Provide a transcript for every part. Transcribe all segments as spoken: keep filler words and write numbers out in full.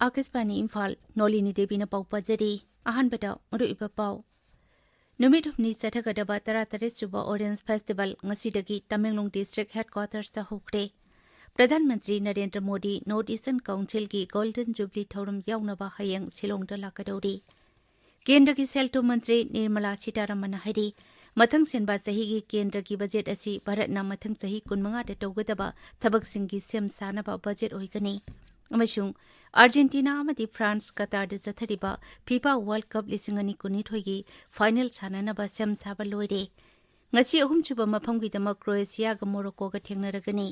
ꯑꯥꯀꯥꯁꯕꯥꯅꯤ ꯏꯝꯐꯥꯜ, ꯅꯣꯂꯤꯅꯤ ꯗꯦꯕꯤꯅ ꯄꯥꯎ ꯄꯥꯖꯔꯤ꯫ ꯑꯍꯥꯟꯕꯗ ꯃꯔꯨꯑꯣꯏꯕ ꯄꯥꯎ꯫ ꯅꯨꯃꯤꯠ ꯍꯨꯝꯅꯤ ꯆꯠꯊꯒꯗꯕ ꯇꯔꯥꯇꯔꯦꯠ ꯁꯨꯕ Orange Festival ꯉꯁꯤꯗꯒꯤ ꯇꯃꯦꯡꯂꯣꯡ District Headquartersꯇ ꯍꯧꯈ꯭ꯔꯦ꯫ ꯄ꯭ꯔꯙꯥꯟ ꯃꯟꯇ꯭ꯔꯤ Narendra Modi North Eastern Councilꯒꯤ Golden Jubilee ꯊꯧꯔꯝ ꯌꯥꯎꯅꯕ ꯍꯌꯦꯡ ꯁꯤꯂꯣꯡꯗ ꯂꯥꯛꯀꯗꯧꯔꯤ꯫ ꯀꯦꯟꯗ꯭ꯔꯒꯤ ꯁꯦꯜ ꯊꯨꯝ ꯃꯟꯇ꯭ꯔꯤ ꯅꯤꯔꯃꯂꯥ ꯁꯤꯇꯥꯔꯥꯃꯟꯅ ꯍꯥꯏꯔꯤ, ꯃꯊꯪ ꯁꯦꯟꯕꯥ ꯆꯍꯤꯒꯤ ꯀꯦꯟꯗ꯭ꯔꯒꯤ ꯕꯖꯦꯠ ꯑꯁꯤ ꯚꯥꯔꯠꯅ ꯃꯊꯪ ꯆꯍꯤ ꯀꯨꯟꯃꯉꯥꯗ ꯇꯧꯒꯗꯕ ꯊꯕꯛꯁꯤꯡꯒꯤ ꯁꯦꯝ ꯁꯥꯅꯕ ꯕꯖꯦꯠ ꯑꯣꯏꯒꯅꯤ꯫ ꯑꯃꯁꯨꯡ ꯑꯥꯔꯖꯦꯟꯇꯤꯅꯥ ꯑꯃꯗꯤ ꯐ꯭ꯔꯥꯟꯁ ꯀꯇꯥꯔꯗ ꯆꯠꯊꯔꯤꯕ FIFA World Cup ꯂꯤꯁꯤꯡ ꯑꯅꯤ ꯀꯨꯟꯅꯤꯊꯣꯏꯒꯤ ꯐꯥꯏꯅꯦꯜ ꯁꯥꯟꯅꯅꯕ ꯁꯦꯝ ꯁꯥꯕ ꯂꯣꯏꯔꯦ꯫ ꯉꯁꯤ ꯑꯍꯨꯝꯁꯨꯕ ꯃꯐꯝꯒꯤꯗꯃꯛ ꯀ꯭ꯔꯣꯑꯦꯁꯤꯌꯥꯒ ꯃꯣꯔꯣꯀꯣꯒ ꯊꯦꯡꯅꯔꯒꯅꯤ꯫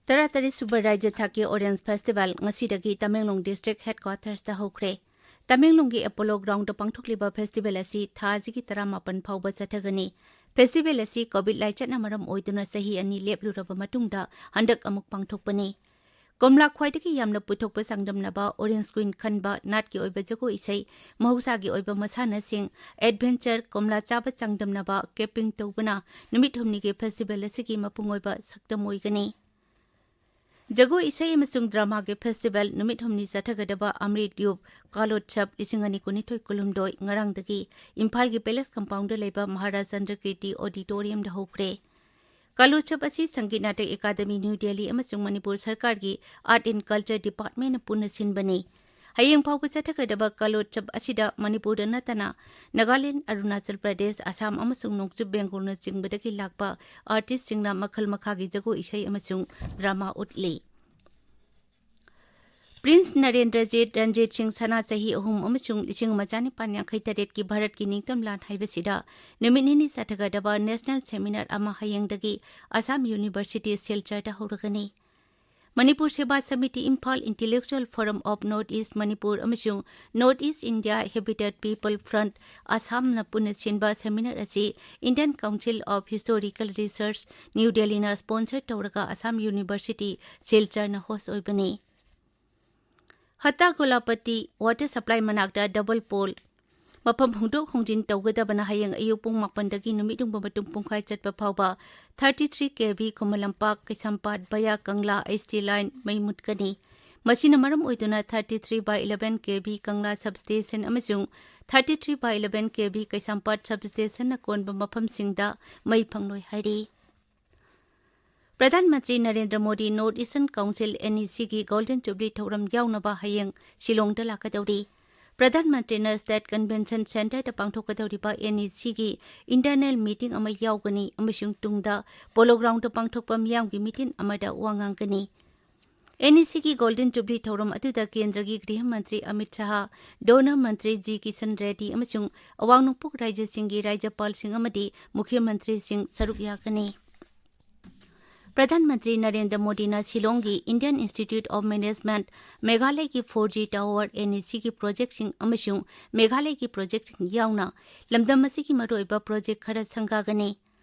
ꯇꯔꯥꯇꯔꯦꯠ ꯁꯨꯕ ꯔꯥꯖ꯭ꯌ ꯊꯥꯛꯀꯤ Orange Festival ꯉꯁꯤꯗꯒꯤ ꯇꯃꯦꯡꯂꯣꯡ District Headquartersꯇ ꯍꯧꯈ꯭ꯔꯦ꯫ ꯇꯃꯦꯡꯂꯣꯡꯒꯤ ꯑꯦꯄꯣꯂꯣ ꯒ꯭ꯔꯥꯎꯟꯗ ꯄꯥꯡꯊꯣꯛꯂꯤꯕ ꯐꯦꯁꯇꯤꯚꯦꯜ ꯑꯁꯤ ꯊꯥ ꯑꯁꯤꯒꯤ ꯇꯔꯥꯃꯥꯄꯟ ꯐꯥꯎꯕ ꯆꯠꯊꯒꯅꯤ꯫ ꯐꯦꯁꯇꯤꯚꯦꯜ ꯑꯁꯤ ꯀꯣꯚꯤꯗ ꯂꯥꯏꯆꯠꯅ ꯃꯔꯝ ꯑꯣꯏꯗꯨꯅ ꯆꯍꯤ ꯑꯅꯤ ꯂꯦꯞꯂꯨꯔꯕ ꯃꯇꯨꯡꯗ ꯍꯟꯗꯛ ꯑꯃꯨꯛ ꯄꯥꯡꯊꯣꯛꯄꯅꯤ꯫ ꯀꯣꯝꯂꯥ ꯈ꯭ꯋꯥꯏꯗꯒꯤ ꯌꯥꯝꯅ ꯄꯨꯊꯣꯛꯄ ꯆꯥꯡꯗꯝꯅꯕ, Orange Queen ꯈꯟꯕ, ꯅꯥꯠꯀꯤ ꯑꯣꯏꯕ ꯖꯒꯣꯏ ꯏꯁꯩ, ꯃꯍꯧꯁꯥꯒꯤ ꯑꯣꯏꯕ ꯃꯁꯥꯟꯅꯁꯤꯡ, adventure, ꯀꯣꯝꯂꯥ ꯆꯥꯕ ꯆꯥꯡꯗꯝꯅꯕ, camping ꯇꯧꯕꯅ ꯅꯨꯃꯤꯠ ꯍꯨꯝꯅꯤꯒꯤ ꯐꯦꯁꯇꯤꯚꯦꯜ ꯑꯁꯤꯒꯤ ꯃꯄꯨꯡ ꯑꯣꯏꯕ ꯁꯛꯇꯝ ꯑꯣꯏꯒꯅꯤ꯫ ꯖꯒꯣꯏ ꯏꯁꯩ ꯑꯃꯁꯨꯡ ꯗ꯭ꯔꯃꯥꯒꯤ ꯐꯦꯁꯇꯤꯚꯦꯜ ꯅꯨꯃꯤꯠ ꯍꯨꯝꯅꯤ ꯆꯠꯊꯒꯗꯕ ꯑꯃ꯭ꯔꯤꯠ ꯌꯨꯒ ꯀꯥꯂꯣꯠꯁꯕ ꯂꯤꯁꯤꯡ ꯑꯅꯤ ꯀꯨꯟꯅꯤꯊꯣꯏ ꯀꯨꯟꯍꯨꯝꯗꯣꯏ ꯉꯔꯥꯡꯗꯒꯤ ꯏꯝꯐꯥꯜꯒꯤ ꯄꯦꯂꯦꯁ ꯀꯝꯄꯥꯎꯟꯗ ꯂꯩꯕ ꯃꯍꯥꯔꯥꯖ ꯆꯟꯗ꯭ꯔꯀꯤꯔꯇꯤ ꯑꯣꯗꯤꯇꯣꯔꯤꯌꯝꯗ ꯍꯧꯈ꯭ꯔꯦ꯫ ꯀꯥꯂꯣꯠꯁꯕ ꯑꯁꯤ ꯁꯪꯒꯤꯠ ꯅꯥꯇꯛ ꯑꯦꯀꯥꯗꯃꯤ ꯅ꯭ꯌꯨ ꯗꯦꯜꯂꯤ ꯑꯃꯁꯨꯡ ꯃꯅꯤꯄꯨꯔ ꯁꯔꯀꯥꯔꯒꯤ Art and Culture Departmentꯅ ꯄꯨꯟꯅ ꯁꯤꯟꯕꯅꯤ꯫ ꯍꯌꯦꯡ ꯐꯥꯎꯕ ꯆꯠꯊꯒꯗꯕ ꯀꯥꯂꯣꯠꯁꯕ ꯑꯁꯤꯗ ꯃꯅꯤꯄꯨꯔꯗ ꯅꯠꯇꯅ ꯅꯥꯒꯥꯂꯦꯟꯗ, ꯑꯔꯨꯅꯥꯆꯜ ꯄ꯭ꯔꯗꯦꯁ, ꯑꯁꯥꯝ ꯑꯃꯁꯨꯡ ꯅꯣꯡꯆꯨꯞ ꯕꯦꯡꯒꯣꯜꯅꯆꯤꯡꯕꯗꯒꯤ ꯂꯥꯛꯄ ꯑꯥꯔꯇꯤꯁꯁꯤꯡꯅ ꯃꯈꯜ ꯃꯈꯥꯒꯤ ꯖꯒꯣꯏ ꯏꯁꯩ ꯑꯃꯁꯨꯡ ꯗ꯭ꯔꯃꯥ ꯎꯠꯂꯤ꯫ ꯄ꯭ꯔꯤꯟꯁ ꯅꯔꯦꯟꯗ꯭ꯔꯖꯤꯠ ꯔꯟꯖꯤꯠ ꯁꯤꯡ ꯁꯅꯥ ꯆꯍꯤ ꯑꯍꯨꯝ ꯑꯃꯁꯨꯡ ꯂꯤꯁꯤꯡ ꯑꯃ ꯆꯥꯅꯤꯄꯥꯟ ꯌꯥꯡꯈꯩ ꯇꯔꯦꯠꯀꯤ ꯚꯥꯔꯠꯀꯤ ꯅꯤꯡꯇꯝ ꯂꯥꯟ ꯍꯥꯏꯕꯁꯤꯗ ꯅꯨꯃꯤꯠ ꯅꯤꯅꯤ ꯆꯠꯊꯒꯗꯕ ꯅꯦꯁꯅꯦꯜ ꯁꯦꯃꯤꯅꯥꯔ ꯑꯃ ꯍꯌꯦꯡꯗꯒꯤ ꯑꯁꯥꯝ ꯌꯨꯅꯤꯚꯔꯁꯤꯇꯤ ꯁꯤꯜꯆꯔꯗ ꯍꯧꯔꯒꯅꯤ꯫ ꯃꯅꯤꯄꯨꯔ ꯁꯦꯕꯥ samiti Imphal, Intellectual Forum of North East Manipur ꯑꯃꯁꯨꯡ North East India Habitat People Front ꯑꯁꯥꯝꯅ ꯄꯨꯟꯅ ꯁꯤꯟꯕ ꯁꯦꯃꯤꯅꯥꯔ ꯑꯁꯤ Indian Council of Historical Research, New ꯗꯦꯜꯂꯤꯅ ꯁ꯭ꯄꯣꯟꯁꯔ ꯇꯧꯔꯒ ꯑꯁꯥꯝ ꯌꯨꯅꯤꯚꯔꯁꯤꯇꯤ ꯁꯤꯜꯆꯔꯅ ꯍꯣꯁ ꯑꯣꯏꯕꯅꯤ꯫ ꯈꯇꯥ ꯒꯣꯂꯥꯄꯇꯤ ꯋꯥꯇꯔ ꯁꯄ꯭ꯂꯥꯏ ꯃꯅꯥꯛꯇ ꯗꯕꯜ ꯄꯣꯜ ꯃꯐꯝ ꯍꯣꯡꯗꯣꯛ ꯍꯣꯡꯖꯤꯟ ꯇꯧꯒꯗꯕꯅ ꯍꯌꯦꯡ ꯑꯌꯨꯛ ꯄꯨꯡ ꯃꯥꯄꯟꯗꯒꯤ ꯅꯨꯃꯤꯠ ꯌꯨꯡꯕ ꯃꯇꯨꯡ ꯄꯨꯡꯈꯥꯏ ꯆꯠꯄ ꯐꯥꯎꯕ thirty three K V Khuman Lampak Keisampat via Kangla H T line ꯃꯩ ꯃꯨꯠꯀꯅꯤ꯫ ꯃꯁꯤꯅ ꯃꯔꯝ ꯑꯣꯏꯗꯨꯅ thirty three by eleven K V Kangla substation ꯑꯃꯁꯨꯡ thirty three by eleven K V Keisampat ꯁꯕꯁ꯭ꯇꯦꯁꯟꯅ ꯀꯣꯟꯕ ꯃꯐꯝꯁꯤꯡꯗ ꯃꯩ ꯐꯪꯂꯣꯏ ꯍꯥꯏꯔꯤ꯫ ꯄ꯭ꯔꯙꯥꯟ ꯃꯟꯇ꯭ꯔꯤ Narendra Modi north eastern council, N E ꯁꯤꯒꯤ ꯒꯣꯜꯗꯟ ꯖꯨꯕꯂꯤ ꯊꯧꯔꯝ ꯌꯥꯎꯅꯕ ꯍꯌꯦꯡ ꯁꯤꯂꯣꯡꯗ ꯂꯥꯛꯀꯗꯧꯔꯤ꯫ ꯄ꯭ꯔꯙꯥꯟ ꯃꯟꯇ꯭ꯔꯤꯅ ꯁ꯭ꯇꯦꯠ ꯀꯟꯚꯦꯟꯁꯟ ꯁꯦꯟꯇꯔꯗ ꯄꯥꯡꯊꯣꯛꯀꯗꯧꯔꯤꯕ ꯑꯦꯟ ꯏ ꯁꯤꯒꯤ ꯏꯟꯇꯔꯅꯦꯜ ꯃꯤꯇꯤꯡ ꯑꯃ ꯌꯥꯎꯒꯅꯤ ꯑꯃꯁꯨꯡ ꯇꯨꯡꯗ ꯄꯣꯂꯣ ꯒ꯭ꯔꯥꯎꯟꯗ ꯄꯥꯡꯊꯣꯛꯄ ꯃꯤꯌꯥꯝꯒꯤ ꯃꯤꯇꯤꯡ ꯑꯃꯗ ꯋꯥ ꯉꯥꯡꯒꯅꯤ꯫ ꯑꯦꯟ ꯏ ꯁꯤꯒꯤ ꯒꯣꯜꯗꯟ ꯖꯨꯕꯂꯤ ꯊꯧꯔꯝ ꯑꯗꯨꯗ ꯀꯦꯟꯗ꯭ꯔꯒꯤ ꯒ꯭ꯔꯤꯍ ꯃꯟꯇ꯭ꯔꯤ ꯑꯃꯤꯠ ꯁꯍꯥ, ꯗꯣꯅꯔ ꯃꯟꯇ꯭ꯔꯤ ꯖꯤ ꯀꯤꯁꯟ ꯔꯦꯗꯤ ꯑꯃꯁꯨꯡ ꯑꯋꯥꯡ ꯅꯣꯡꯄꯣꯛ ꯔꯥꯖ꯭ꯌꯁꯤꯡꯒꯤ ꯔꯥꯖ꯭ꯌꯄꯥꯜꯁꯤꯡ ꯑꯃꯗꯤ ꯃꯨꯈ꯭ꯌ ꯃꯟꯇ꯭ꯔꯤꯁꯤꯡ ꯁꯔꯨꯛ ꯌꯥꯒꯅꯤ꯫ ꯄ꯭ꯔꯙꯥꯟ ꯃꯟꯇ꯭ꯔꯤ ꯅꯔꯦꯟꯗ꯭ꯔ ꯃꯣꯗꯤꯅ ꯁꯤꯂꯣꯡꯒꯤ ꯏꯟꯗꯤꯌꯟ ꯏꯟꯁꯇꯤꯇ꯭ꯌꯨꯠ ꯑꯣꯐ ꯃꯦꯅꯦꯖꯃꯦꯟꯠ ꯃꯦꯘꯥꯂꯌꯒꯤ four G tower, N E ꯁꯤꯒꯤ ꯄ꯭ꯔꯣꯖꯦꯛꯁꯤꯡ ꯑꯃꯁꯨꯡ ꯃꯦꯘꯥꯂꯌꯒꯤ ꯄ꯭ꯔꯣꯖꯦꯛꯁꯤꯡ ꯌꯥꯎꯅ ꯂꯝꯗꯝ ꯑꯁꯤꯒꯤ ꯃꯔꯨꯑꯣꯏꯕ ꯄ꯭ꯔꯣꯖꯦꯛ ꯈꯔ ꯁꯪꯒꯥꯒꯅꯤ꯫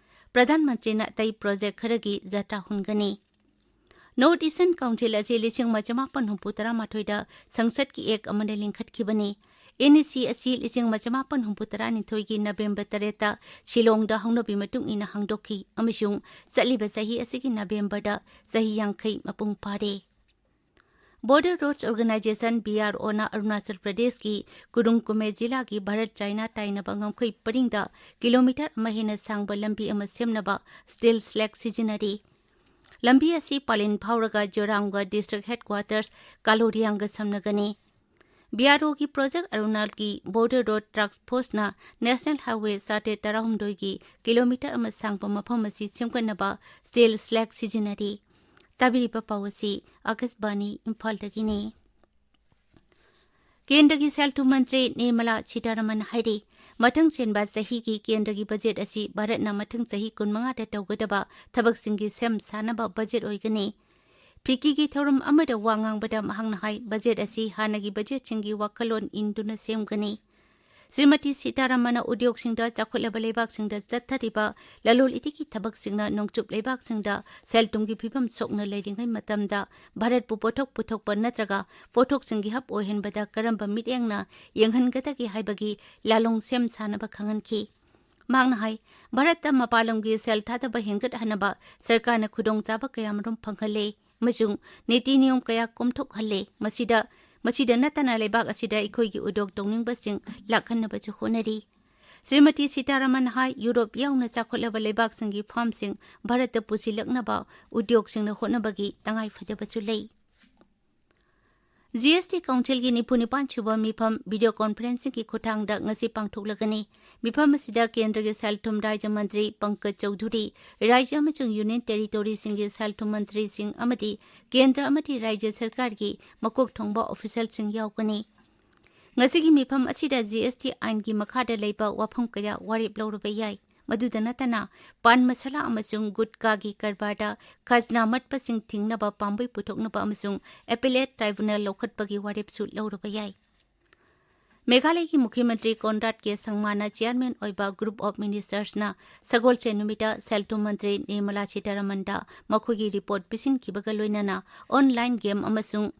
ꯄ꯭ꯔꯙꯥꯟ ꯃꯟꯇ꯭ꯔꯤꯅ ꯑꯇꯩ ꯄ꯭ꯔꯣꯖꯦꯛ ꯈꯔꯒꯤ ꯖꯇ꯭ꯔꯥ ꯍꯨꯟꯒꯅꯤ꯫ ꯅꯣꯔꯠ ꯏꯁꯇꯔꯟ ꯀꯥꯎꯟꯁꯤꯜ ꯑꯁꯤ ꯂꯤꯁꯤꯡ ꯑꯃ ꯆꯃꯥꯄꯟ ꯍꯨꯝꯐꯨ ꯇꯔꯥ ꯃꯥꯊꯣꯏꯗ ꯁꯪꯁꯠꯀꯤ ꯑꯦꯛ ꯑꯃꯅ ꯂꯤꯡꯈꯠꯈꯤꯕꯅꯤ꯫ ꯑꯦꯟ ꯏ ꯁꯤ ꯑꯁꯤ ꯂꯤꯁꯤꯡ ꯑꯃ ꯆꯃꯥꯄꯟ ꯍꯨꯝꯐꯨ ꯇꯔꯥꯅꯤꯊꯣꯏꯒꯤ ꯅꯕꯦꯝꯕꯔ ꯇꯔꯦꯠꯇ ꯁꯤꯂꯣꯡꯗ ꯍꯧꯅꯕꯤ ꯃꯇꯨꯡ ꯏꯟꯅ ꯍꯥꯡꯗꯣꯛꯈꯤ ꯑꯃꯁꯨꯡ ꯆꯠꯂꯤꯕ ꯆꯍꯤ ꯑꯁꯤꯒꯤ ꯅꯕꯦꯝꯕꯔꯗ ꯆꯍꯤ ꯌꯥꯡꯈꯩ ꯃꯄꯨꯡ ꯐꯥꯔꯦ꯫ Border roads organisation, B R O Arunachal ꯄ꯭ꯔꯗꯦꯁꯀꯤ ꯀꯨꯔꯨꯡ ꯀꯨꯃꯦ ꯖꯤꯂꯥꯒꯤ ꯚꯥꯔꯠ ꯆꯥꯏꯅꯥ ꯇꯥꯏꯅꯕ ꯉꯝꯈꯩ ꯄꯔꯤꯡꯗ ꯀꯤꯂꯣꯃꯤꯇꯔ ꯑꯃ ꯍꯦꯟꯅ ꯁꯥꯡꯕ ꯂꯝꯕꯤ ꯑꯃ ꯁꯦꯝꯅꯕ ꯁ꯭ꯇꯤꯜ ꯁ꯭ꯂꯦꯒ ꯁꯤꯖꯤꯟꯅꯔꯤ꯫ ꯂꯝꯕꯤ ꯑꯁꯤ ꯄꯥꯂꯤꯟ ꯐꯥꯎꯔꯒ ꯖꯣꯔꯥꯝꯒ ꯗꯤꯁꯇ꯭ꯔꯤꯛ ꯍꯦꯗꯀ꯭ꯋꯥꯇꯔꯁ ꯀꯥꯂꯣꯔꯤꯌꯥꯡꯒ ꯁꯝꯅꯒꯅꯤ꯫ ꯕꯤ ꯑꯥꯔ ꯑꯣꯒꯤ ꯄ꯭ꯔꯣꯖꯦꯛ ꯑꯔꯨꯅꯥꯜꯒꯤ ꯕꯣꯔꯗꯔ ꯔꯣꯗ ꯇꯥꯁ꯭ꯛ ꯐꯣꯔꯁꯅ ꯅꯦꯁꯅꯦꯜ ꯍꯥꯏꯋꯦ ꯆꯥꯇ꯭ꯔꯦꯠ ꯇꯔꯥꯍꯨꯝꯗꯣꯏꯒꯤ ꯀꯤꯂꯣꯃꯤꯇꯔ ꯑꯃ ꯁꯥꯡꯕ ꯃꯐꯝ ꯑꯁꯤ ꯁꯦꯝꯒꯠꯅꯕ ꯁ꯭ꯇꯤꯜ ꯁ꯭ꯂꯦꯒ ꯁꯤꯖꯤꯟꯅꯔꯤ꯫ ꯇꯥꯕꯤꯔꯤꯕ ꯄꯥꯎ ꯑꯁꯤ ꯑꯥꯀꯥꯁꯕꯥꯅꯤ ꯏꯝꯐꯥꯜꯗꯒꯤꯅꯤ꯫ ꯀꯦꯟꯗ꯭ꯔꯒꯤ ꯁꯦꯜ ꯊꯨꯝ ꯃꯟꯇ꯭ꯔꯤ ꯅꯤꯔꯃꯂꯥ ꯁꯤꯇꯥꯔꯥꯃꯟ ꯍꯥꯏꯔꯤ, ꯃꯊꯪ ꯆꯦꯟꯕ ꯆꯍꯤꯒꯤ ꯀꯦꯟꯗ꯭ꯔꯒꯤ ꯕꯖꯦꯠ ꯑꯁꯤ ꯚꯥꯔꯠꯅ ꯃꯊꯪ ꯆꯍꯤ ꯀꯨꯟꯃꯉꯥꯗ ꯇꯧꯒꯗꯕ ꯊꯕꯛꯁꯤꯡꯒꯤ ꯁꯦꯝ ꯁꯥꯅꯕ ꯕꯖꯦꯠ ꯑꯣꯏꯒꯅꯤ꯫ ꯐꯤꯀꯤꯒꯤ ꯊꯧꯔꯝ ꯑꯃꯗ ꯋꯥ ꯉꯥꯡꯕꯗ ꯃꯍꯥꯛꯅ ꯍꯥꯏ, ꯕꯖꯦꯠ ꯑꯁꯤ ꯍꯥꯟꯅꯒꯤ ꯕꯖꯦꯠꯁꯤꯡꯒꯤ ꯋꯥꯈꯜꯂꯣꯟ ꯏꯟꯗꯨꯅ ꯁꯦꯝꯒꯅꯤ꯫ ꯁ꯭ꯔꯤꯃꯇꯤ ꯁꯤꯇꯥꯔꯥꯃꯟꯅ ꯎꯗ꯭ꯌꯣꯒꯁꯤꯡꯗ ꯆꯥꯎꯈꯠꯂꯕ ꯂꯩꯕꯥꯛꯁꯤꯡꯗ ꯆꯠꯊꯔꯤꯕ ꯂꯂꯣꯜ ꯏꯇꯤꯛꯀꯤ ꯊꯕꯛꯁꯤꯡꯅ ꯅꯣꯡꯆꯨꯞ ꯂꯩꯕꯥꯛꯁꯤꯡꯗ ꯁꯦꯜ ꯊꯨꯝꯒꯤ ꯐꯤꯕꯝ ꯁꯣꯛꯅ ꯂꯩꯔꯤꯉꯩ ꯃꯇꯝꯗ ꯚꯥꯔꯠꯄꯨ ꯄꯣꯠꯊꯣꯛ ꯄꯨꯊꯣꯛꯄ ꯅꯠꯇ꯭ꯔꯒ ꯄꯣꯠꯊꯣꯛꯁꯤꯡꯒꯤ ꯍꯕ ꯑꯣꯏꯍꯟꯕꯗ ꯀꯔꯝꯕ ꯃꯤꯠꯌꯦꯡꯅ ꯌꯦꯡꯍꯟꯒꯗꯒꯦ ꯍꯥꯏꯕꯒꯤ ꯂꯥꯂꯣꯡ ꯁꯦꯝ ꯁꯥꯅꯕ ꯈꯪꯍꯟꯈꯤ꯫ ꯃꯍꯥꯛꯅ ꯍꯥꯏ, ꯚꯥꯔꯠꯇ ꯃꯄꯥꯟ ꯂꯝꯒꯤ ꯁꯦꯜ ꯊꯥꯗꯕ ꯍꯦꯟꯒꯠꯍꯟꯅꯕ ꯁꯔꯀꯥꯔꯅ ꯈꯨꯗꯣꯡꯆꯥꯕ ꯀꯌꯥꯃꯔꯨꯝ ꯐꯪꯍꯜꯂꯦ ꯑꯃꯁꯨꯡ ꯅꯤꯇꯤ ꯅꯤꯌꯣꯝ ꯀꯌꯥ ꯀꯣꯝꯊꯣꯛꯍꯜꯂꯦ꯫ ꯃꯁꯤꯗ, ꯃꯁꯤꯗ ꯅꯠꯇꯅ ꯂꯩꯕꯥꯛ ꯑꯁꯤꯗ ꯑꯩꯈꯣꯏꯒꯤ ꯎꯗ꯭ꯌꯣꯒ ꯇꯧꯅꯤꯡꯕꯁꯤꯡ ꯂꯥꯛꯍꯟꯅꯕꯁꯨ ꯍꯣꯠꯅꯔꯤ꯫ ꯁ꯭ꯔꯤꯃꯇꯤ ꯁꯤꯇꯥꯔꯥꯃꯟ ꯍꯥꯏ, ꯌꯨꯔꯣꯞ ꯌꯥꯎꯅ ꯆꯥꯎꯈꯠꯂꯕ ꯂꯩꯕꯥꯛꯁꯤꯡꯒꯤ ꯐꯥꯔꯝꯁꯤꯡ ꯚꯥꯔꯠꯇ ꯄꯨꯁꯤꯜꯂꯛꯅꯕ ꯎꯗ꯭ꯌꯣꯒꯁꯤꯡꯅ ꯍꯣꯠꯅꯕꯒꯤ ꯇꯉꯥꯏꯐꯗꯕꯁꯨ ꯂꯩ꯫ ꯖꯤ ꯑꯦꯁ ꯇꯤ ꯀꯥꯎꯟꯁꯤꯜꯒꯤ ꯅꯤꯐꯨ ꯅꯤꯄꯥꯟ ꯁꯨꯕ ꯃꯤꯐꯝ ꯚꯤꯗꯤꯑꯣ ꯀꯣꯟꯐꯔꯦꯟꯁꯤꯡꯒꯤ ꯈꯨꯠꯊꯥꯡꯗ ꯉꯁꯤ ꯄꯥꯡꯊꯣꯛꯂꯒꯅꯤ꯫ ꯃꯤꯐꯝ ꯑꯁꯤꯗ ꯀꯦꯟꯗ꯭ꯔꯒꯤ ꯁꯦꯜ ꯊꯨꯝ ꯔꯥꯖ꯭ꯌ ꯃꯟꯇ꯭ꯔꯤ ꯄꯪꯀꯖ ꯆꯧꯙꯨꯔꯤ, ꯔꯥꯖ꯭ꯌ ꯑꯃꯁꯨꯡ ꯌꯨꯅꯤꯌꯟ ꯇꯦꯔꯤꯇꯣꯔꯤꯁꯤꯡꯒꯤ ꯁꯦꯜ ꯊꯨꯝ ꯃꯟꯇ꯭ꯔꯤꯁꯤꯡ ꯑꯃꯗꯤ ꯀꯦꯟꯗ꯭ꯔ ꯑꯃꯗꯤ ꯔꯥꯖ꯭ꯌ ꯁꯔꯀꯥꯔꯒꯤ ꯃꯀꯣꯛ ꯊꯣꯡꯕ ꯑꯣꯐꯤꯁꯤꯌꯦꯜꯁꯤꯡ ꯌꯥꯎꯒꯅꯤ꯫ ꯉꯁꯤꯒꯤ ꯃꯤꯐꯝ ꯑꯁꯤꯗ ꯖꯤ ꯑꯦꯁ ꯇꯤ ꯑꯥꯏꯟꯒꯤ ꯃꯈꯥꯗ ꯂꯩꯕ ꯋꯥꯐꯝ ꯀꯌꯥ ꯋꯥꯔꯦꯞ ꯂꯧꯔꯕ ꯌꯥꯏ꯫ ꯃꯗꯨꯗ ꯅꯠꯇꯅ, ꯄꯥꯟ ꯃꯁꯥꯂꯥ ꯑꯃꯁꯨꯡ ꯒꯨꯠꯀꯥꯒꯤ ꯀꯔꯕꯥꯔꯗ ꯈꯖꯅꯥ ꯃꯠꯄꯁꯤꯡ ꯊꯤꯡꯅꯕ ꯄꯥꯝꯕꯩ ꯄꯨꯊꯣꯛꯅꯕ ꯑꯃꯁꯨꯡ ꯑꯦꯄꯦꯂꯦꯠ ꯇ꯭ꯔꯥꯏꯕꯨꯅꯦꯜ ꯂꯧꯈꯠꯄꯒꯤ ꯋꯥꯔꯦꯞꯁꯨ ꯂꯧꯔꯕ ꯌꯥꯏ꯫ ꯃꯦꯘꯥꯂꯌꯒꯤ ꯃꯨꯈ꯭ꯌ ꯃꯟꯇ꯭ꯔꯤ ꯀꯣꯟꯔꯥꯗ ꯀꯦ ꯁꯪꯃꯥꯅ ꯆꯤꯌꯥꯔꯃꯦꯟ ꯑꯣꯏꯕ ꯒ꯭ꯔꯨꯞ ꯑꯣꯐ ꯃꯤꯅꯤꯁꯇꯔꯁꯅ ꯁꯒꯣꯜꯁꯦꯟ ꯅꯨꯃꯤꯠꯇ ꯁꯦꯜ ꯊꯨꯝ ꯃꯟꯇ꯭ꯔꯤ ꯅꯤꯔꯃꯂꯥ ꯁꯤꯇꯥꯔꯥꯃꯟꯗ ꯃꯈꯣꯏꯒꯤ ꯔꯤꯄꯣꯔꯠ ꯄꯤꯁꯤꯟꯈꯤꯕꯒ ꯂꯣꯏꯅꯅ ꯑꯣꯟꯂꯥꯏꯟ ꯒꯦꯝ ꯑꯃꯁꯨꯡ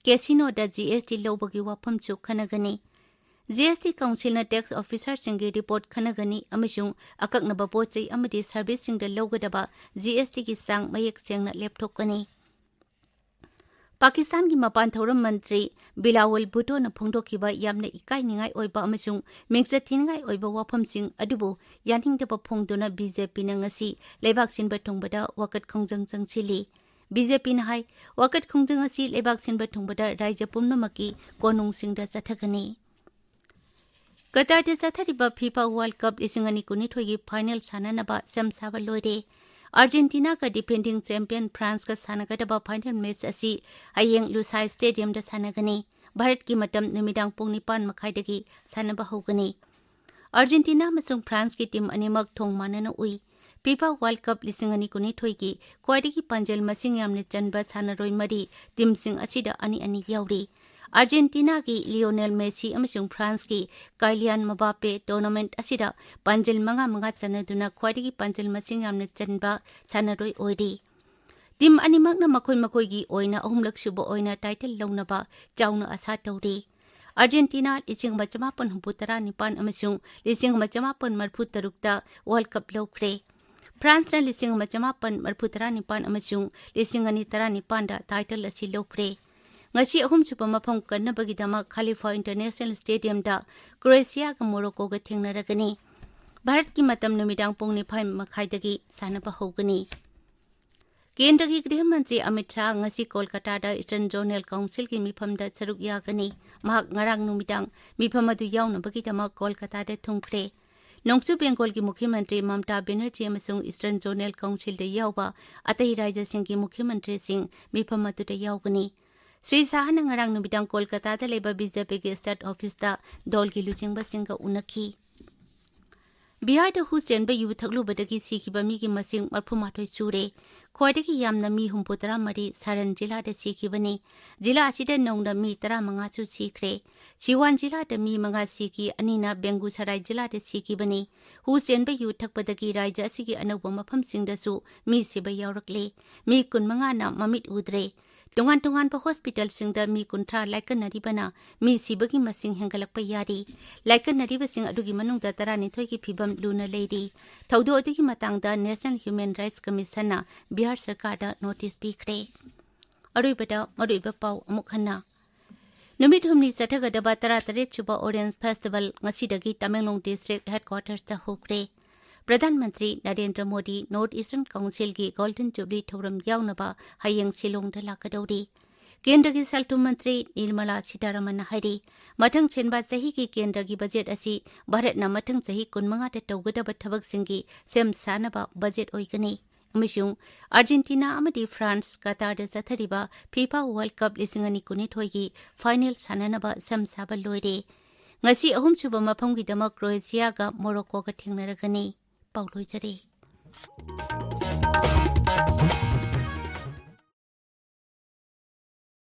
ꯀꯦꯁꯤꯅꯣꯗ ꯖꯤ ꯑꯦꯁ ꯇꯤ ꯂꯧꯕꯒꯤ ꯋꯥꯐꯝꯁꯨ ꯈꯟꯅꯒꯅꯤ꯫ ꯖꯤ ꯑꯦꯁ ꯇꯤ ꯀꯥꯎꯟꯁꯤꯜꯅ ꯇꯦꯛꯁ ꯑꯣꯐꯤꯁꯥꯔꯁꯤꯡꯒꯤ ꯔꯤꯄꯣꯔꯠ ꯈꯟꯅꯒꯅꯤ ꯑꯃꯁꯨꯡ ꯑꯀꯛꯅꯕ ꯄꯣꯠ ꯆꯩ ꯑꯃꯗꯤ ꯁꯔꯚꯤꯁꯁꯤꯡꯗ ꯂꯧꯒꯗꯕ ꯖꯤ ꯑꯦꯁ ꯇꯤꯒꯤ ꯆꯥꯡ ꯃꯌꯦꯛ ꯁꯦꯡꯅ ꯂꯦꯞꯊꯣꯛꯀꯅꯤ꯫ ꯄꯥꯀꯤꯁꯇꯥꯟꯒꯤ ꯃꯄꯥꯟ ꯊꯧꯔꯝ ꯃꯟꯇ꯭ꯔꯤ ꯕꯤꯂꯥꯋꯜ ꯚꯨꯇꯣꯅ ꯐꯣꯡꯗꯣꯛꯈꯤꯕ ꯌꯥꯝꯅ ꯏꯀꯥꯏꯅꯤꯡꯉꯥꯏ ꯑꯣꯏꯕ ꯑꯃꯁꯨꯡ ꯃꯤꯡꯆꯠ ꯊꯤꯅꯤꯡꯉꯥꯏ ꯑꯣꯏꯕ ꯋꯥꯐꯝꯁꯤꯡ ꯑꯗꯨꯕꯨ ꯌꯥꯅꯤꯡꯗꯕ ꯐꯣꯡꯗꯨꯅ ꯕꯤ ꯖꯦ ꯄꯤꯅ ꯉꯁꯤ ꯂꯩꯕꯥꯛ ꯁꯤꯟꯕ ꯊꯨꯡꯕꯗ ꯋꯥꯀꯠ ꯈꯣꯡꯖꯪ ꯆꯪꯁꯤꯜꯂꯤ꯫ ꯕꯤ ꯖꯦ ꯄꯤꯅ ꯍꯥꯏ, ꯋꯥꯀꯠ ꯈꯣꯡꯖꯪ ꯑꯁꯤ ꯂꯩꯕꯥꯛ ꯁꯤꯟꯕ ꯊꯨꯡꯕꯗ ꯔꯥꯖ꯭ꯌ ꯄꯨꯝꯅꯃꯛꯀꯤ ꯀꯣꯅꯨꯡꯁꯤꯡꯗ ꯆꯠꯊꯒꯅꯤ꯫ ꯀꯇꯔꯗ ꯆꯠꯊꯔꯤꯕ ꯐꯤꯐꯥ ꯋꯥꯔꯜꯗ ꯀꯞ ꯂꯤꯁꯤꯡ ꯑꯅꯤ ꯀꯨꯟꯅꯤꯊꯣꯏꯒꯤ ꯐꯥꯏꯅꯦꯜ ꯁꯥꯟꯅꯅꯕ ꯁꯦꯝ ꯁꯥꯕ ꯂꯣꯏꯔꯦ꯫ ꯑꯥꯔꯖꯦꯟꯇꯤꯅꯥꯒ ꯗꯤꯐꯦꯟꯗꯤꯡ ꯆꯦꯝꯄꯤꯌꯟ ꯐ꯭ꯔꯥꯟꯁꯀ ꯁꯥꯟꯅꯒꯗꯕ ꯐꯥꯏꯅꯦꯜ ꯃꯦꯆ ꯑꯁꯤ ꯍꯌꯦꯡ ꯂꯨꯁꯥꯏ ꯁ꯭ꯇꯦꯗꯤꯌꯝꯗ ꯁꯥꯟꯅꯒꯅꯤ꯫ ꯚꯥꯔꯠꯀꯤ ꯃꯇꯝ ꯅꯨꯃꯤꯗꯥꯡ ꯄꯨꯡ ꯅꯤꯄꯥꯟ ꯃꯈꯥꯏꯗꯒꯤ ꯁꯥꯟꯅꯕ ꯍꯧꯒꯅꯤ꯫ ꯑꯥꯔꯖꯦꯟꯇꯤꯅꯥ ꯑꯃꯁꯨꯡ ꯐ꯭ꯔꯥꯟꯁꯀꯤ ꯇꯤꯝ ꯑꯅꯤꯃꯛ ꯊꯣꯡ ꯃꯥꯟꯅꯅ ꯎꯏ꯫ ꯐꯤꯐꯥ ꯋꯥꯔꯜꯗ ꯀꯞ ꯂꯤꯁꯤꯡ ꯑꯅꯤ ꯀꯨꯟꯅꯤꯊꯣꯏꯒꯤ ꯈ꯭ꯋꯥꯏꯗꯒꯤ ꯄꯥꯟꯖꯜ ꯃꯁꯤꯡ ꯌꯥꯝꯅ ꯆꯟꯕ ꯁꯥꯟꯅꯔꯣꯏ ꯃꯔꯤ ꯇꯤꯝꯁꯤꯡ ꯑꯁꯤꯗ ꯑꯅꯤ ꯑꯅꯤ ꯌꯥꯎꯔꯤ꯫ ꯑꯥꯔꯖꯦꯟꯇꯤꯅꯥꯒꯤ ꯂꯤꯑꯣꯅꯦꯜ ꯃꯦꯁꯤ ꯑꯃꯁꯨꯡ ꯐ꯭ꯔꯥꯟꯁꯀꯤ ꯀꯥꯏꯂꯤꯌꯥꯟ ꯃꯕꯥꯄꯦ ꯇꯣꯔꯅꯥꯃꯦꯟꯠ ꯑꯁꯤꯗ ꯄꯥꯟꯖꯜ ꯃꯉꯥ ꯃꯉꯥ ꯆꯟꯅꯗꯨꯅ ꯈ꯭ꯋꯥꯏꯗꯒꯤ ꯄꯥꯟꯖꯜ ꯃꯁꯤꯡ ꯌꯥꯝꯅ ꯆꯟꯕ ꯁꯥꯟꯅꯔꯣꯏ ꯑꯣꯏꯔꯤ꯫ ꯇꯤꯝ ꯑꯅꯤꯃꯛꯅ ꯃꯈꯣꯏ ꯃꯈꯣꯏꯒꯤ ꯑꯣꯏꯅ ꯑꯍꯨꯝꯂꯛ ꯁꯨꯕ ꯑꯣꯏꯅ ꯇꯥꯏꯇꯜ ꯂꯧꯅꯕ ꯆꯥꯎꯅ ꯑꯥꯁꯥ ꯇꯧꯔꯤ꯫ ꯑꯥꯔꯖꯦꯟꯇꯤꯅꯥ ꯂꯤꯁꯤꯡ ꯑꯃ ꯆꯃꯥꯄꯟ ꯍꯨꯝꯐꯨ ꯇꯔꯥ ꯅꯤꯄꯥꯟ ꯑꯃꯁꯨꯡ ꯂꯤꯁꯤꯡ ꯑꯃ ꯆꯃꯥꯄꯟ ꯃꯔꯤꯐꯨ ꯇꯔꯨꯛꯇ ꯋꯥꯔꯜꯗ ꯀꯞ ꯂꯧꯈ꯭ꯔꯦ꯫ ꯐ꯭ꯔꯥꯟꯁꯅ ꯂꯤꯁꯤꯡ ꯑꯃ ꯆꯃꯥꯄꯟ ꯃꯔꯤꯐꯨ ꯇꯔꯥ ꯅꯤꯄꯥꯟ ꯑꯃꯁꯨꯡ ꯂꯤꯁꯤꯡ ꯑꯅꯤ ꯇꯔꯥ ꯅꯤꯄꯥꯟꯗ ꯇꯥꯏꯇꯜ ꯑꯁꯤ ꯂꯧꯈ꯭ꯔꯦ꯫ ꯉꯁꯤ ꯑꯍꯨꯝꯁꯨꯕ ꯃꯐꯝ ꯀꯟꯅꯕꯒꯤꯗꯃꯛ ꯈꯥꯂꯤꯐꯥ ꯏꯟꯇꯔꯅꯦꯁꯅꯦꯜ ꯁ꯭ꯇꯦꯗꯤꯌꯝꯗ ꯀ꯭ꯔꯣꯑꯦꯁꯤꯌꯥꯒ ꯃꯣꯔꯣꯀꯣꯒ ꯊꯦꯡꯅꯔꯒꯅꯤ꯫ ꯚꯥꯔꯠꯀꯤ ꯃꯇꯝ ꯅꯨꯃꯤꯗꯥꯡ ꯄꯨꯡ ꯅꯤꯄꯥꯟ ꯃꯈꯥꯏꯗꯒꯤ ꯁꯥꯟꯅꯕ ꯍꯧꯒꯅꯤ꯫ ꯀꯦꯟꯗ꯭ꯔꯒꯤ ꯒ꯭ꯔꯤꯍ ꯃꯟꯇ꯭ꯔꯤ ꯑꯃꯤꯠ ꯁꯥꯍ ꯉꯁꯤ ꯀꯣꯜꯀꯇꯥꯗ ꯏꯁꯇꯔꯟ ꯖꯣꯅꯦꯜ ꯀꯥꯎꯟꯁꯤꯜꯒꯤ ꯃꯤꯐꯝꯗ ꯁꯔꯨꯛ ꯌꯥꯒꯅꯤ꯫ ꯃꯍꯥꯛ ꯉꯔꯥꯡ ꯅꯨꯃꯤꯗꯥꯡ ꯃꯤꯐꯝ ꯑꯗꯨ ꯌꯥꯎꯅꯕꯒꯤꯗꯃꯛ ꯀꯣꯜꯀꯇꯥꯗ ꯊꯨꯡꯈ꯭ꯔꯦ꯫ ꯅꯣꯡꯆꯨꯞ ꯕꯦꯡꯒꯣꯜꯒꯤ ꯃꯨꯈ꯭ꯌ ꯃꯟꯇ꯭ꯔꯤ ꯃꯝꯇꯥ ꯕꯦꯅꯔꯖꯤ ꯑꯃꯁꯨꯡ ꯏꯁꯇꯔꯟ ꯖꯣꯅꯦꯜ ꯀꯥꯎꯟꯁꯤꯜꯗ ꯌꯥꯎꯕ ꯑꯇꯩ ꯔꯥꯖ꯭ꯌꯁꯤꯡꯒꯤ ꯃꯨꯈ꯭ꯌ ꯃꯟꯇ꯭ꯔꯤꯁꯤꯡ ꯃꯤꯐꯝ ꯑꯗꯨꯗ ꯌꯥꯎꯒꯅꯤ꯫ ꯁ꯭ꯔꯤ ꯁꯥꯍꯅ ꯉꯔꯥꯡ ꯅꯨꯃꯤꯗꯥꯡ ꯀꯣꯜꯀꯇꯥꯗ ꯂꯩꯕ ꯕꯤ ꯖꯦ ꯄꯤꯒꯤ ꯁ꯭ꯇꯦꯠ ꯑꯣꯐꯤꯁꯇ ꯗꯣꯜꯒꯤ ꯂꯨꯆꯤꯡꯕꯁꯤꯡꯒ ꯎꯅꯈꯤ꯫ ꯕꯤꯍꯥꯔꯗ ꯍꯨ ꯆꯦꯟꯕ ꯌꯨ ꯊꯛꯂꯨꯕꯗꯒꯤ ꯁꯤꯈꯤꯕ ꯃꯤꯒꯤ ꯃꯁꯤꯡ ꯃꯔꯤꯐꯨꯃꯥꯊꯣꯏ ꯁꯨꯔꯦ꯫ ꯈ꯭ꯋꯥꯏꯗꯒꯤ ꯌꯥꯝꯅ ꯃꯤ ꯍꯨꯝꯐꯨꯇꯔꯥ ꯃꯔꯤ ꯁꯥꯔꯟ ꯖꯤꯂꯥꯗ ꯁꯤꯈꯤꯕꯅꯤ꯫ ꯖꯤꯂꯥ ꯑꯁꯤꯗ ꯅꯧꯅ ꯃꯤ ꯇꯔꯥꯃꯉꯥꯁꯨ ꯁꯤꯈ꯭ꯔꯦ꯫ ꯁꯤꯋꯥꯟ ꯖꯤꯂꯥꯗ ꯃꯤ ꯃꯉꯥ ꯁꯤꯈꯤ, ꯑꯅꯤꯅ ꯕꯦꯡꯒꯨꯁꯔꯥꯏ ꯖꯤꯂꯥꯗ ꯁꯤꯈꯤꯕꯅꯤ꯫ ꯍꯨ ꯆꯦꯟꯕ ꯌꯨ ꯊꯛꯄꯗꯒꯤ ꯔꯥꯖ꯭ꯌ ꯑꯁꯤꯒꯤ ꯑꯅꯧꯕ ꯃꯐꯝꯁꯤꯡꯗꯁꯨ ꯃꯤ ꯁꯤꯕ ꯌꯥꯎꯔꯛꯂꯦ꯫ ꯃꯤ ꯀꯨꯟꯃꯉꯥꯅ ꯃꯃꯤꯠ ꯎꯗ꯭ꯔꯦ꯫ ꯇꯣꯉꯥꯟ ꯇꯣꯉꯥꯟꯕ ꯍꯣꯁꯄꯤꯇꯥꯜꯁꯤꯡꯗ ꯃꯤ ꯀꯨꯟꯊ꯭ꯔꯥ ꯂꯥꯏꯀꯠꯅꯔꯤꯕꯅ ꯃꯤ ꯁꯤꯕꯒꯤ ꯃꯁꯤꯡ ꯍꯦꯟꯒꯠꯂꯛꯄ ꯌꯥꯔꯤ꯫ ꯂꯥꯏꯀꯠꯅꯔꯤꯕꯁꯤꯡ ꯑꯗꯨꯒꯤ ꯃꯅꯨꯡꯗ ꯇꯔꯥꯅꯤꯊꯣꯏꯒꯤ ꯐꯤꯚꯝ ꯂꯨꯅ ꯂꯩꯔꯤ꯫ ꯊꯧꯗꯣꯛ ꯑꯗꯨꯒꯤ ꯃꯇꯥꯡꯗ ꯅꯦꯁꯅꯦꯜ ꯍ꯭ꯌꯨꯃꯦꯟ ꯔꯥꯏꯠꯁ ꯀꯃꯤꯁꯟꯅ ꯕꯤꯍꯥꯔ ꯁꯔꯀꯥꯔꯗ ꯅꯣꯇꯤꯁ ꯄꯤꯈ꯭ꯔꯦ꯫ ꯑꯔꯣꯏꯕꯗ ꯃꯔꯨꯑꯣꯏꯕ ꯄꯥꯎ ꯑꯃꯨꯛ ꯍꯟꯅ꯫ ꯅꯨꯃꯤꯠ ꯍꯨꯝꯅꯤ ꯆꯠꯊꯒꯗꯕ ꯇꯔꯥꯇꯔꯦꯠ ꯁꯨꯕ ꯑꯣꯔꯦꯟꯖ ꯐꯦꯁꯇꯤꯚꯦꯜ ꯉꯁꯤꯗꯒꯤ ꯇꯃꯦꯡꯂꯣꯡ ꯗꯤꯁꯇ꯭ꯔꯤꯛ ꯍꯦꯗꯀ꯭ꯋꯥꯇꯔꯁꯇ ꯍꯧꯈ꯭ꯔꯦ꯫ ꯄ꯭ꯔꯙꯥꯟ ꯃꯟꯇ꯭ꯔꯤ ꯅꯔꯦꯟꯗ꯭ꯔ ꯃꯣꯗꯤ ꯅꯣꯔꯠ ꯏꯁꯇꯔꯟ ꯀꯥꯎꯟꯁꯤꯜꯒꯤ ꯒꯣꯜꯗꯟ ꯖꯨꯕꯂꯤ ꯊꯧꯔꯝ ꯌꯥꯎꯅꯕ ꯍꯌꯦꯡ ꯁꯤꯂꯣꯡꯗ ꯂꯥꯛꯀꯗꯧꯔꯤ꯫ ꯀꯦꯟꯗ꯭ꯔꯒꯤ ꯁꯦꯜ ꯊꯨꯝ ꯃꯟꯇ꯭ꯔꯤ ꯅꯤꯔꯃꯂꯥ ꯁꯤꯇꯥꯔꯥꯃꯟꯅ ꯍꯥꯏꯔꯤ, ꯃꯊꯪ ꯁꯤꯟꯕ ꯆꯍꯤꯒꯤ ꯀꯦꯟꯗ꯭ꯔꯒꯤ ꯕꯖꯦꯠ ꯑꯁꯤ ꯚꯥꯔꯠꯅ ꯃꯊꯪ ꯆꯍꯤ ꯀꯨꯟꯃꯉꯥꯗ ꯇꯧꯒꯗꯕ ꯊꯕꯛꯁꯤꯡꯒꯤ ꯁꯦꯝ ꯁꯥꯅꯕ ꯕꯖꯦꯠ ꯑꯣꯏꯒꯅꯤ꯫ ꯑꯃꯁꯨꯡ ꯑꯥꯔꯖꯦꯟꯇꯤꯅꯥ ꯑꯃꯗꯤ ꯐ꯭ꯔꯥꯟꯁ ꯀꯇꯥꯔꯗ ꯆꯠꯊꯔꯤꯕ ꯐꯤꯐꯥ ꯋꯥꯔꯜꯗ ꯀꯞ ꯂꯤꯁꯤꯡ ꯑꯅꯤ ꯀꯨꯟꯅꯤꯊꯣꯏꯒꯤ ꯐꯥꯏꯅꯦꯜ ꯁꯥꯟꯅꯅꯕ ꯁꯦꯝ ꯁꯥꯕ ꯂꯣꯏꯔꯦ꯫ ꯉꯁꯤ ꯑꯍꯨꯝꯁꯨꯕ ꯃꯐꯝꯒꯤꯗꯃꯛ ꯀ꯭ꯔꯣꯑꯦꯁꯤꯌꯥꯒ ꯃꯣꯔꯣꯀꯣꯒ ꯊꯦꯡꯅꯔꯒꯅꯤ꯫ ꯄꯥꯎ ꯂꯣꯏꯖꯔꯦ꯫